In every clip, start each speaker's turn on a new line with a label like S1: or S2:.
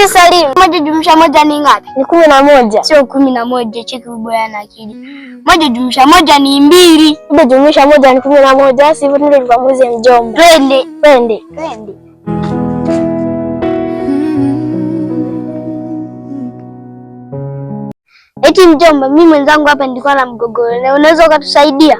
S1: Eti Salim, moja jumlisha moja ni ngapi?
S2: Ni 11.
S1: Sio 11, cheki ubora na akili. Moja jumlisha moja ni 2.
S2: Moja jumlisha moja ni 11, sivyo ndio tukamuuze mjomba.
S1: Twende.
S2: Twende.
S1: Twende. Eti mjomba, mimi mwenzangu hapa nilikuwa na mgogoro na unaweza ukatusaidia?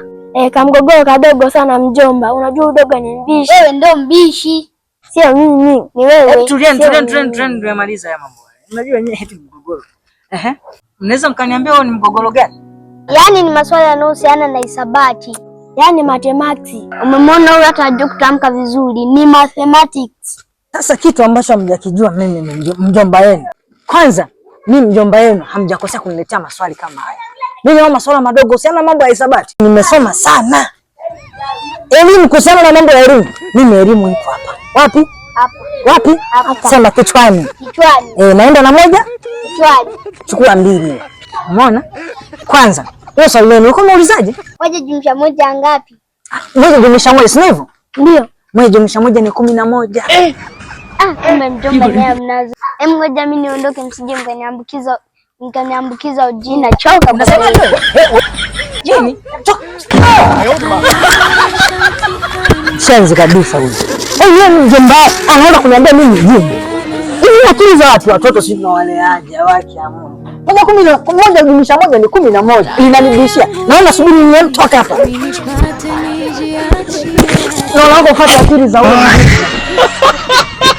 S2: Kamgogoro kadogo sana mjomba. Unajua udogo ni mbishi.
S1: Wewe ndio mbishi.
S2: Sio mimi, ni wewe.
S3: Tulieni, tulieni, tulieni, tulieni, tumemaliza haya mambo. Unajua nyinyi eti mgogoro. Ehe. Mnaweza mkaniambia huo ni mgogoro gani?
S1: Yaani ni maswala yanayohusiana na hisabati.
S2: Yaani mathematics.
S1: Umemwona huyu hata hajui kutamka vizuri, ni mathematics.
S3: Sasa kitu ambacho hamjakijua mimi ni mjomba wenu. Kwanza mimi mjomba wenu hamjakosea kuniletea maswali kama haya. Mimi naona maswala madogo husiana mambo ya hisabati. Nimesoma sana. Elimu kuhusiana na mambo ya elimu. Mimi elimu ipo hapa. Wapi?
S1: Hapa.
S3: Wapi?
S1: Hapa.
S3: Sema kichwani.
S1: Kichwani.
S3: Naenda na moja?
S1: Kichwani.
S3: Chukua 2. Umeona? Kwanza, wewe swali lenu uko umeulizaje?
S1: Moja jumlisha moja ngapi?
S3: Moja jumlisha moja, si hivyo?
S1: Ndio.
S3: Moja jumlisha moja ni 11.
S1: Ah, kumbe mjomba naye mnazo. Hem, ngoja mimi niondoke, msije mkaniambukiza ujina. Choka.
S3: Unasema nini? Choka. Shenzi kabisa huyu. Yeye mjomba anaenda kuniambia mimi mjumbe. Hivi akili za watu watoto si tunawaleaje wake amu. Moja kumi na moja jumlisha moja ni 11. Inanibishia. Naona subiri nimtoke hapa. Naona wako fuata akili za huyu.